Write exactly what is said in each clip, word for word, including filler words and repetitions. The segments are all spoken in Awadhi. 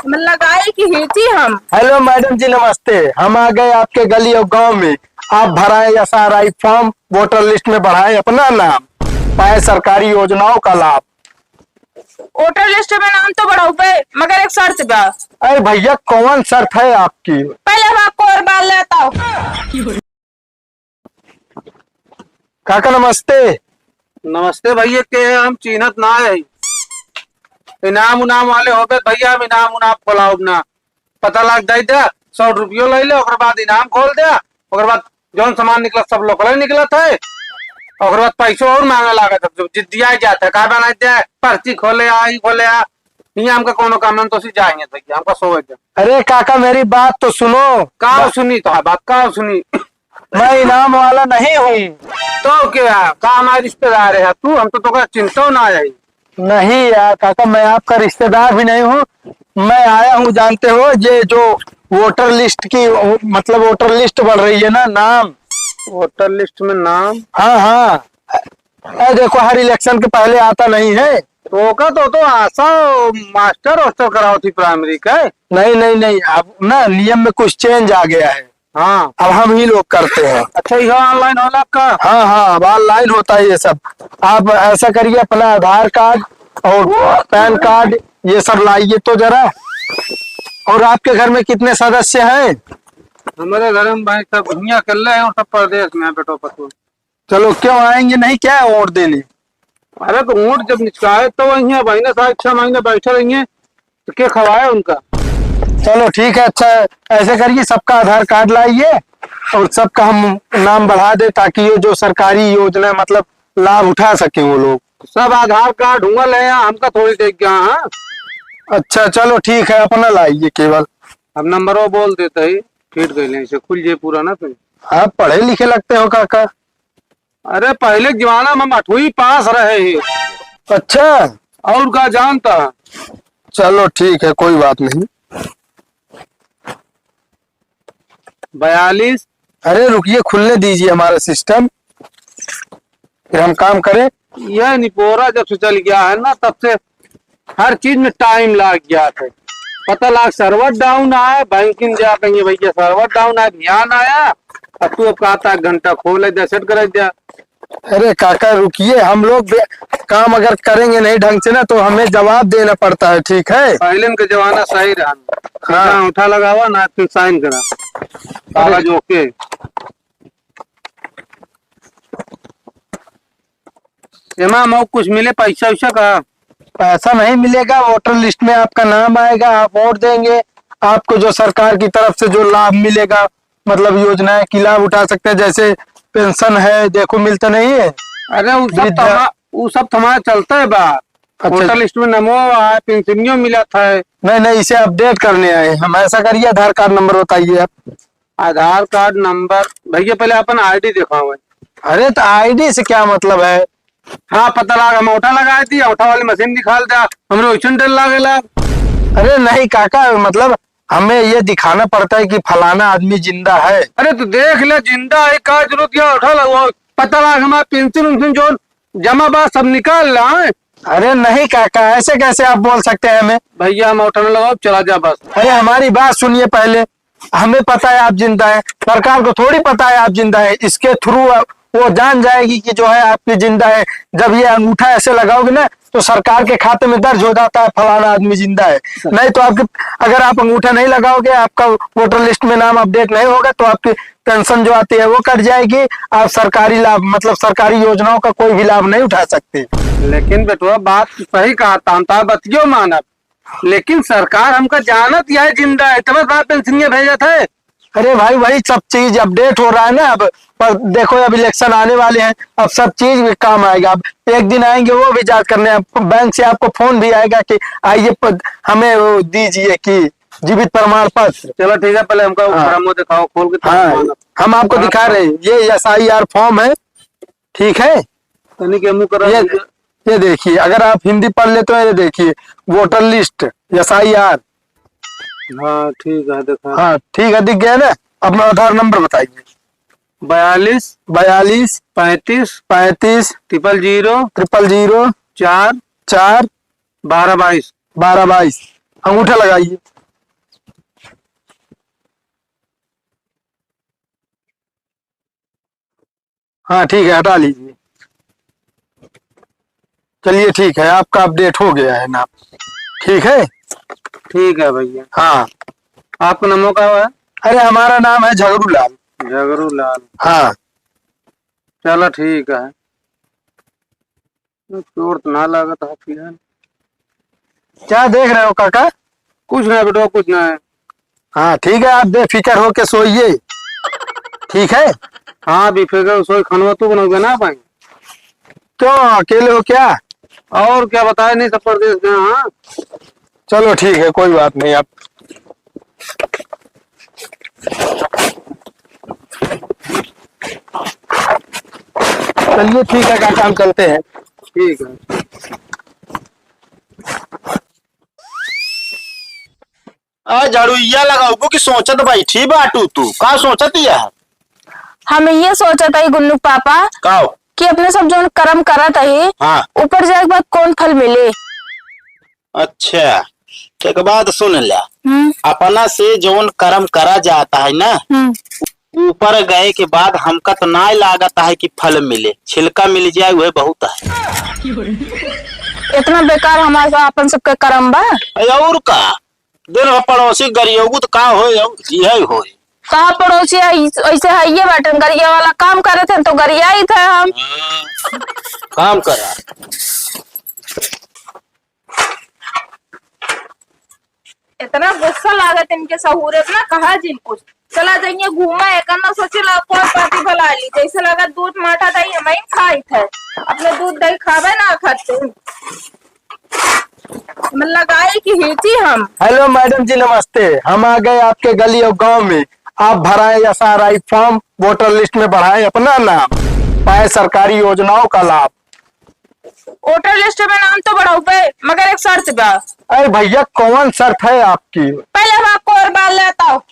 हम लगाई कि हीची हम। हेलो मैडम जी, नमस्ते। हम आ गए आपके गली और गांव में। आप भराएं एसआरआई फॉर्म, वोटर लिस्ट में बढ़ाएं अपना नाम, पाएं सरकारी योजनाओं का लाभ। वोटर लिस्ट में नाम तो बढ़ाउबे, मगर एक शर्त बा। अरे भैया, कौन शर्त है आपकी? पहले हमार कोर बाल लेता। काका नमस्ते। नमस्ते भैया, के है? हम चीन्हत ना है। इनाम उनाम वाले होबे भैया, हम इनाम उनाम खोलाउब ना। पता लाग जाई दे, सौ रुपयो ले ले, ओकर बाद इनाम खोल दे, ओकर बाद जौन सामान निकलत सब लोकल निकलत है, ओकर बाद पैसो और मांगे लागत है, जब जिद्दिया जात है, का बना दे, पर्ची खोले आ, ई खोले आ, ये हमका कोनो काम ना, तो सी जाएंगे भैया, हमका सोए दे। अरे काका, मेरी बात तो सुनो। का सुनी तो है बात, का सुनी? मैं इनाम वाला नहीं हूँ। तो क्या, का हमारे रिश्तेदार है तू? हम तो तोका चिंतो ना है। नहीं यार काका, मैं आपका रिश्तेदार भी नहीं हूँ। मैं आया हूँ, जानते हो, ये जो वोटर लिस्ट की, मतलब वोटर लिस्ट बढ़ रही है ना, नाम। वोटर लिस्ट में नाम? हाँ, हाँ। अरे देखो, हर इलेक्शन के पहले आता नहीं है। ओका तो, तो आशा मास्टर हॉस्टल कराओ थी प्राइमरी का। नहीं, नहीं, नहीं, अब ना नियम में कुछ चेंज आ गया है। हाँ। अब हम ही लोग करते हैं। अच्छा, यह ऑनलाइन होला का? हाँ, हाँ, अब ऑनलाइन होता है ये सब। आप ऐसा करिए, अपना आधार कार्ड और पैन कार्ड ये सब लाइए तो जरा। और आपके घर में कितने सदस्य हैं? हमारे घर में भाई सब हियाँ अकेले हैं और सब परदेश में हैं, बेटो पतोह। चलो, क्यों आएंगे नहीं क्या वोट देने? अरे तो वोट जब निचकाए तो वही है, महीने साढ़े छह महीने बैठे रहेंगे तो क्या खवाए उनका? चलो ठीक है, अच्छा ऐसे करिए, सबका आधार कार्ड लाइए और सबका हम नाम बढ़ा दे, ताकि ये जो सरकारी योजना, मतलब लाभ उठा सकें वो लोग। सब आधार कार्ड हुआ ले, हमका थोड़ी देख गया। हाँ, अच्छा चलो ठीक है, अपना लाइए केवल। अब नंबर वो बोल देते ही, फिट गए से खुल जे पूरा ना फिर। आप पढ़े लिखे लगते हो काका। अरे पहले के जमाना में हम आठवीं पास रहे ही। अच्छा। और का जानता? चलो ठीक है, कोई बात नहीं। बयालीस। अरे रुकिए, खुलने दीजिए हमारा सिस्टम, फिर हम काम करें। यह निपोरा जब से चल गया है ना, तब से हर चीज में टाइम लाग गया था। पता लाग सर्वर डाउन आया, बैंकिंग जा कहिए भैया सर्वर डाउन आया, ध्यान आया, अब तू अब कहता एक घंटा खोले दे, सेट करे दे। अरे काका रुकिए, हम लोग बे-, काम अगर करेंगे नहीं ढंग से ना तो हमें जवाब देना पड़ता है, ठीक है? पहले इनका जमाना सही रहा। हाँ। ना अंगूठा लगावा ना फिर साइन करा, कागज ओके। एमा मऊ कुछ मिले पैसा वैसा का? पैसा नहीं मिलेगा, वोटर लिस्ट में आपका नाम आएगा, आप वोट देंगे, आपको जो सरकार की तरफ से जो लाभ मिलेगा, मतलब योजनाएं की लाभ उठा सकते हैं, जैसे पेंशन है, देखो मिलता नहीं है। अरे वो सब वृद्धा। थमा, वो सब थमा चलता है बा। अच्छा। वोटर लिस्ट में नमो आए, पेंशनियों मिला था। नहीं, नहीं, इसे अपडेट करने आए हम। ऐसा करिए, आधार कार्ड नंबर बताइए आप। आधार कार्ड नंबर भैया, पहले अपन आईडी दिखाओ। अरे, तो आईडी से क्या मतलब है? हाँ, पता लाग, हम औठा लगा दी, औठा वाली मशीन निकाल द्या, हमरे वैसन डर लागेला। अरे नहीं काका, मतलब हमें ये दिखाना पड़ता है कि फलाना आदमी जिंदा है। अरे तो देख ले, जिंदा है, का जरूरत है औठा लगवाओ? पता लाग, हमारा पेंशन उंशन जो जमा बा, सब निकाल ला। अरे नहीं काका, ऐसे कैसे आप बोल सकते हैं हमें? भैया, हम औठा न लगाओ, चला जा बस। अरे हमारी बात सुनिए पहले, हमें पता है आप जिंदा हैं, सरकार को थोड़ी पता है आप जिंदा हैं। इसके through वो जान जाएगी कि जो है आपकी जिंदा है। जब ये अंगूठा ऐसे लगाओगे ना तो सरकार के खाते में दर्ज हो जाता है फलाना आदमी जिंदा है। नहीं तो आपके, अगर आप अंगूठा नहीं लगाओगे, आपका वोटर लिस्ट में नाम अपडेट नहीं होगा तो आपकी पेंशन जो आती है वो कट जाएगी। आप सरकारी लाभ, मतलब सरकारी योजनाओं का कोई भी लाभ नहीं उठा सकते। लेकिन बेटवा, बात तो सही कहा, तांता बतियो मानब, लेकिन सरकार हमका जानत यह जिंदा है, तब बात पेंशनिया भेजत है। अरे भाई, वही सब चीज अपडेट हो रहा है ना अब। पर देखो, अब इलेक्शन आने वाले हैं, अब सब चीज भी काम आएगा। अब एक दिन आएंगे, वो भी जांच करने, अब बैंक से आपको फोन भी आएगा कि आइए, प-, हमें वो दीजिए कि जीवित प्रमाण पत्र। चलो ठीक है, पहले हमका हाँ। ऊपरा मुंह दिखाओ, खोल के हाँ, दिखाओ ना। हम आपको हाँ। दिखा रहे हैं, ये एसआईआर फॉर्म है, ठीक है? तनी के मुंह करा ये, दीजिए। ये देखिए, अगर आप हिंदी पढ़ लेते हो, ये देखिए, वोटर लिस्ट, एसआईआर। हाँ, ठीक है, देखा। हाँ, ठीक है, दिख गया ना? अपना आधार नंबर बताइए। बयालीस। बयालीस। पैंतीस। पैंतीस। ट्रिपल ज़ीरो। ट्रिपल ज़ीरो। चार। चार। बारह बाईस। बारह बाईस। अंगूठा लगाइए। हाँ, ठीक है, हटा लीजिए। चलिए, ठीक है, आपका अपडेट हो गया है नाम। ठीक है? ठीक है भैया। हाँ। आपका नाम का है? अरे, हमारा नाम है झगरू लाल। झगरू लाल। हाँ। चलो, ठीक है। चोट तो ना लागत है फिलहाल। क्या देख रहे हो काका? कुछ ना बेटवा, कुछ ना है। हाँ, ठीक है, आप बेफिक्र होके सोइए, ठीक है? हाँ, बेफिक्र सोई, खानवा तू बनोगे ना भाई? क्यों, अकेले हो क्या? और क्या बताए, नहीं सब परदेस गए, हाँ। चलो ठीक है, कोई बात नहीं, आप चलिए, ठीक है काका, हम चलते हैं। ठीक है। आ झाड़ुइया लगाउबू कि सोचत बैठी बाटू तू? का सोचत यह? हम ये सोचत हई गुन्नू पापा का हो? कि अपने सब जौन कर्म करत हई, हाँ। ऊपर जाए के बाद कौन फल मिले? अच्छा, एक बात सुन ल्या। हम्म। अपना से जौन कर्म करा जाता है ना, हम्म। ऊपर गए के बाद हमका तो नाय लागत है कि फल मिले, छिलका मिल जाए वह बहुत है। इतना बेकार हमारे सब, अपन सबके कर्म बा। अरे और का, दिन भर पड़ोसी गरियौगु तो का होए, और यही होए। का पड़ोसी है, ऐसे है ये बाटे, गरिया वाला काम करे थे तो गरिया ही थे हम। हाँ, काम करा। इतना गुस्सा लागत इनके सहूरे ना, कहा जिन कुछ। चला जाइए घूमा, एक ना सोचे ला कोई पाती भला ली, जैसे लगा दूध माठा दही हम ही खाई थे, अपने दूध दही खावे ना खाते। मन लगाई कि हिलती हम। हेलो मैडम जी, नमस्ते। हम आ गए आपके गली और गांव में। आप भराएं एसआरआई फॉर्म, वोटर लिस्ट में बढ़ाएं अपना नाम, पाए सरकारी योजनाओं का लाभ। वोटर लिस्ट में नाम तो बढ़ाउबे, मगर एक शर्त बा। अरे भैया, कौन शर्त है आपकी? पहले हमारा कोर बाल लेता हो।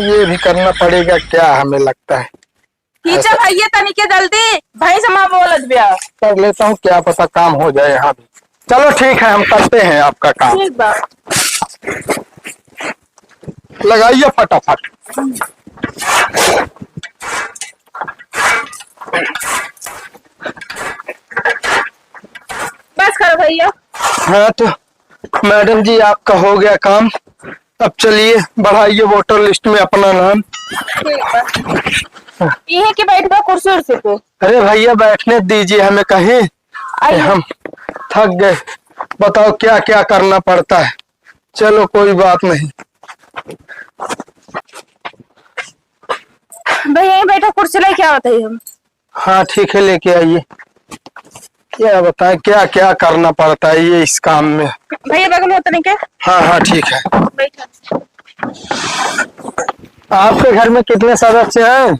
ये भी करना पड़ेगा क्या, हमें लगता है। खींचा ऐसा भैया तनिके जल्दी, भाई से माँ बोलत बिया। कर लेता हूँ, क्या पता काम हो जाए यहाँ भी। चलो ठीक है, हम करते हैं आपका काम। ठीक बा। लगाइए फटाफट। बस करो भैया। हाँ तो मैडम जी, आपका हो गया काम, अब चलिए बढ़ाइए वोटर लिस्ट में अपना नाम। ठीक बा। यहीं के बैठबा कुर्सी उर्सी पे? अरे भैया, बैठने दीजिए हमें कहीं, आइए। हम थक गए। बताओ क्या क्या करना पड़ता है। चलो कोई बात नहीं। भैया यहीं बैठो, कुर्सी लेके आवत है हम। हाँ ठीक है, लेके आइए। क्या बताएं, क्या क्या करना पड़ता है ये इस काम में। भैया बगल होते नहीं क्या? हाँ हाँ ठीक है। बैठो। आपके घर में कितने सदस्य हैं?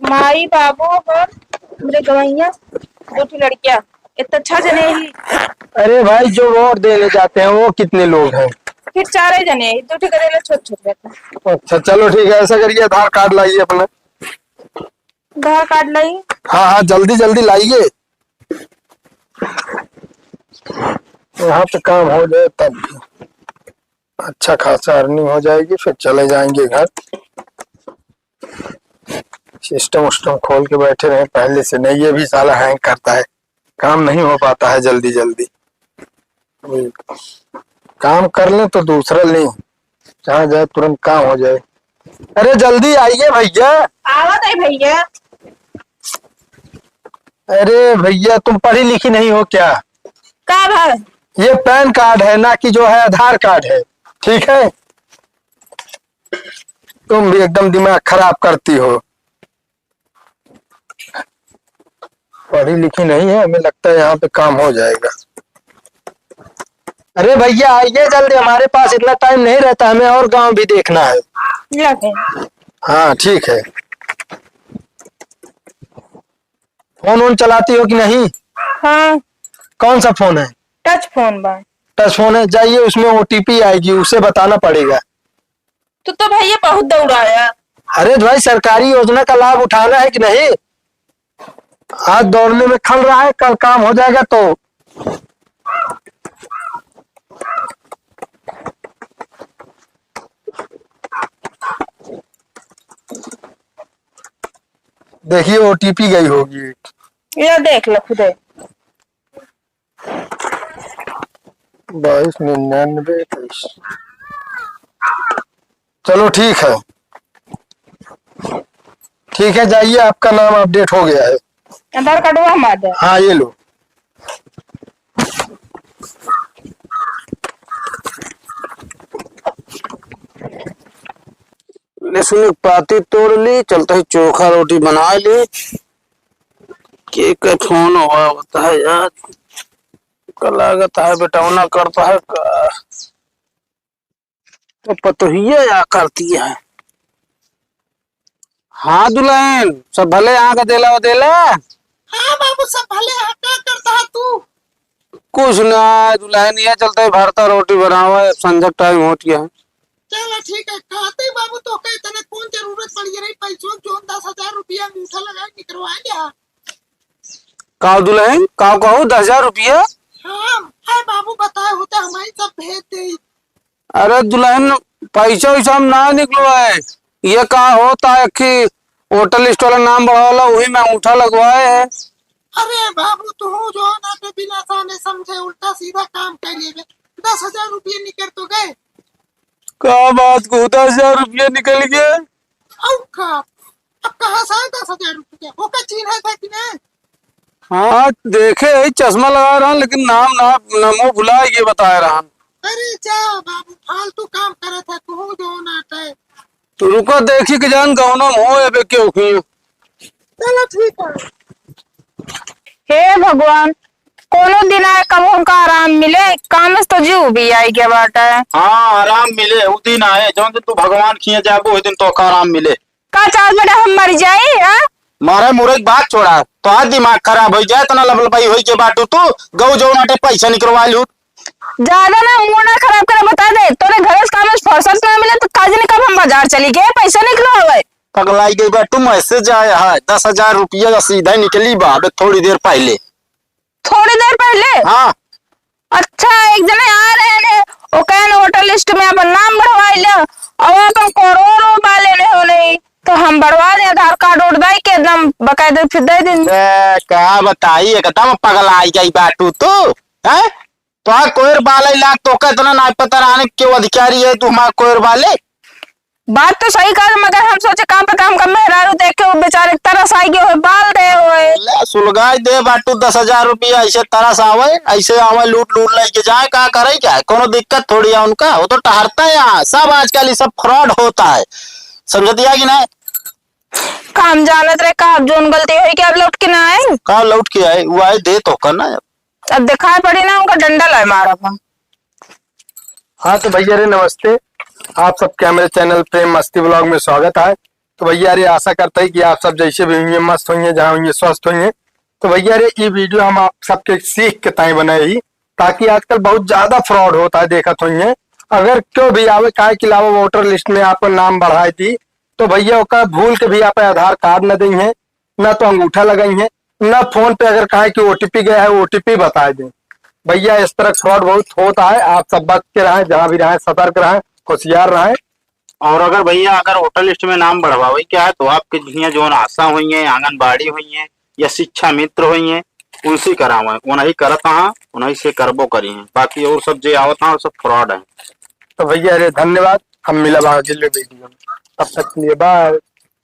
माई, बाबू और मेरे गवैया, दो ठो लड़कियां। इतना अच्छा जने ही। अरे भाई, जो वोट देने जाते हैं वो कितने लोग हैं? फिर चार ही जने ही, दो ठो करेला छोट छोट रहता है। अच्छा चलो ठीक है, ऐसा करिए आधार कार्ड लाइए अपना। आधार कार्ड लाई। हाँ हाँ, जल्दी जल्दी लाइए, यहाँ पे काम हो जाए तब भी अच्छा खासा अर्निंग हो जाएगी, फिर चले जाएंगे घर। सिस्टम उस्टम खोल के बैठे रहे पहले से, नहीं ये भी साला हैंग करता है, काम नहीं हो पाता है जल्दी जल्दी। काम कर लें तो दूसरा लें, जहाँ जाए तुरंत काम हो जाए। अरे जल्दी आइए भैया। आवत है भैया। अरे भैया, तुम पढ़ी लिखी नहीं हो क्या? का भाई? ये पैन कार्ड है ना कि जो है आधार कार्ड है, ठीक है? तुम भी एकदम दिमाग खराब करती हो। पढ़ी लिखी नहीं है, हमें लगता है यहाँ पे काम हो जाएगा। अरे भैया आइए जल्दी, हमारे पास इतना टाइम नहीं रहता, हमें और गांव भी देखना है। हाँ ठीक है। फोन वोन चलाती हो कि नहीं? हाँ। कौन सा फोन है? टच फोन बा। टच फोन है, जाइए उसमें ओटीपी आएगी, उसे बताना पड़ेगा। तू तो भैया बहुत दौड़ाया। अरे भाई, सरकारी योजना का लाभ उठाना है कि नहीं? आज दौड़ने में खल रहा है, कल काम हो जाएगा तो। देखिए, ओटीपी गई होगी। ये देख लो खुदे। बाईस निन्यानवे तेईस। चलो, ठीक है, ठीक है, जाइए, आपका नाम अपडेट हो गया है। आधार कार्डवा हमार दे। हाँ, ये लो। लहसुन एक पाती तोड़ ली, चलते ही चोखा रोटी बना ली। के के फोन हुआ होता है यार, का लागत है बेटौना करता है का? तो पतोहिया या करती है। हाँ दुल्हन, सब भले यहाँ का देला व देला। हाँ बाबू, सब भले हैं। का करता है तू? कुछ ना दुल्हन, ये चलते भरता रोटी बनावा, अब संझा टाइम होत गया है। चलो ठीक है, कहते ही बाबू तो कहे तने कौन जरूरत पड़ी रही पैसों, जोन दस हजार रुपया अंगूठा लगा निकलवा लिया। का दुल्हन, का कहू, दस हजार रुपया? हाँ, है बाबू, बताए होते हमारी सब भेज दे। अरे दुल्हन, पैसा वैसा हम ना निकलवाए। ये का होता है कि वोटर लिस्ट वाला नाम बढ़ावाला, वही में अंगूठा लगवाए है। अरे बाबू, तू जो ना तो बिना जाने समझे उल्टा सीधा काम कर लेबे। दस हजार रुपये निकल तो गए। का बात को, दस हजार रुपये निकल गए? और का? अब कहाँ से आए दस हजार रुपये? ओका चिन्ह है कि नहीं? हाँ, देखे है, चश्मा लगा रहा, लेकिन नाम ना, नामो भुला गए, बताए रहा। अरे जा बाबू, फालतू काम करत है, तू जो ना आटे। तो रुको, देखी कि जान गौना में हो, अबे क्यों हुई? चलो ठीक है। हे भगवान, कोनो दिन आए, कब उनका आराम मिले, काम से तो जीव भी आई गया बाटे। हाँ, आराम मिले, उ दिन आए, जौन दिन तू भगवान खिए जाबो, उस दिन तोका आराम मिले। का चाहत बेटा, हम मर जाई, हाँ? मारे मुरे की बात छोड़ा, तो आज दिमाग खराब हो जाए, इतना लबलबाई होई के बाटू तू, गऊ जो नाटे पैसा निकलवा लूट। ज्यादा ना मूड ना खराब करे, बता दे, तोरे घर से काम से फुर्सत ना मिले, तो का जाने कब हम बाजार चली गए, पैसा निकलवावे। पगलाई गई बाटू, मैसेज आया है, दस हजार रुपया का सीधा निकली बा, अबे थोड़ी देर पहले। थोड़ी देर पहले? हाँ। अच्छा, एक जने आ रहे ने, वो कहने वोटर लिस्ट में अपन नाम बढ़वाई ले, और अपन करोड़ों वाले ने हो नहीं, तो हम बढ़वा दे आधार कार्ड उठ दाई के एकदम बकायदे फिर दे दिन। ए, का बताई, एकदम पगलाई गई बाटू तू, हैं? तो आ कोयर बाले लाग, तोका इतना ना पता रहने के वो अधिकारी है, तू हमारा कोयर बाले। बात तो सही कहा, मगर हम सोचे का पता हमका मेहरारू देख के वो बेचारे तरस आई गए होए, बाल दे होए। ले, सुलगाई दे बाटू दस हजार रुपया, ऐसे तरस आवे, ऐसे आवे, लूट लूट लेके जाए, का करे क्या? कोनो दिक्कत थोड़ी है उनका, वो तो टहरता है यहाँ। सब आजकल ये सब फ्रॉड होता है, समझतिया कि नहीं? काम जानत रहे का, अब जोन गलती होई कि अब लौट के ना आए। का लौट के आए? वो आए दे तो का ना। अब दिखाई पड़ी ना, उनका डंडा लाए मारब हम। हाँ तो भैया रे नमस्ते, आप सबके हमरे चैनल प्रेम मस्ती व्लॉग में स्वागत है। तो भैया रे आशा करते हैं कि आप सब जैसे भी होइहैं मस्त होइहैं, जहाँ होइहैं स्वस्थ होइहैं। तो भैया रे ये वीडियो हम आप सबके सीख के ताई बनाई ही, ताकि आजकल बहुत ज्यादा फ्रॉड होता है, देखत होइहैं। अगर क्यों भी आवे, काहे के अलावा वोटर लिस्ट में आपका नाम बढ़ाई दी, तो भैया ओका भूल के भी आप आधार कार्ड न देइहैं, ना तो अंगूठा लगाइहैं, ना फोन पे अगर कहे कि ओटीपी गया है, ओटीपी बताए दें। भैया, इस तरह फ्रॉड बहुत होता है, आप सब बच के रहें, जहाँ भी रहें, सतर्क रहें, होशियार रहें। और अगर भैया, अगर वोटर लिस्ट में नाम बढ़वावे के है, तो आपके हियाँ जौन आशा होइहैं, आंगनबाड़ी होइहैं या शिक्षा मित्र होइहैं, उनसे करावें, उन्हीं करत हाँ, उन्हीं से करबो करिहैं। बाकी और सब जे आवत हाँ, वो सब फ्रॉड है। तो भैया रे, धन्यवाद, हम मिलब अगले वीडियो में, तब तक के लिए बाय।